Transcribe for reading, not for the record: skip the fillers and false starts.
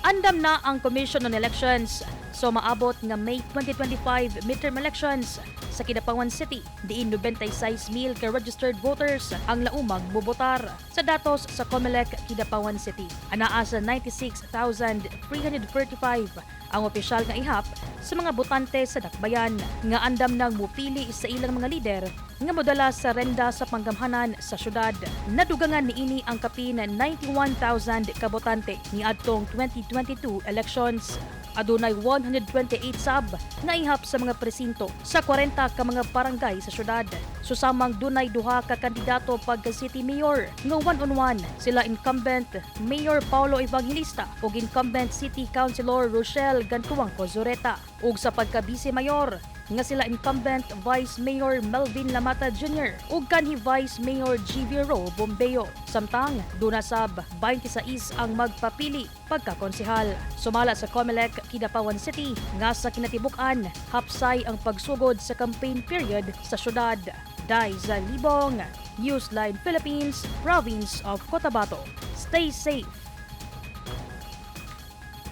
Andam na ang Commission on Elections so maabot nga May 2025 midterm elections sa Kidapawan City, diin 96,000 ka registered voters ang laumang mubotar. Sa datos sa COMELEC Kidapawan City, anaa sa 96,335 ang opisyal nga ihap sa mga botante sa dakbayan nga andam nang mupili sa ilang mga lider nga modala sa renda sa panggamhanan sa syudad. Nadugangan niini ang kapin 91,000 ka botante niadtong 2022 elections. Adunay 128 sab nga ihap sa mga presinto sa 40 ka mga barangay sa syudad. Susamang dunay duha ka kandidato pagka city mayor nga one-on-one, sila incumbent Mayor Paulo Evangelista ug incumbent City Councilor Rochelle Gantuangco Zureta. Ug sa pagka vice mayor nga sila incumbent Vice Mayor Melvin Lamata Jr. ug kanhi Vice Mayor GV Ro Bombeo. Samtang duna sab 26 ang magpapili pagkakonsehal. Sumala sa COMELEC Kidapawan City nga sa kinatibuk-an, hapsay ang pagsugod sa campaign period sa syudad. Daiza Libong, Newsline Philippines, Province of Cotabato. Stay safe.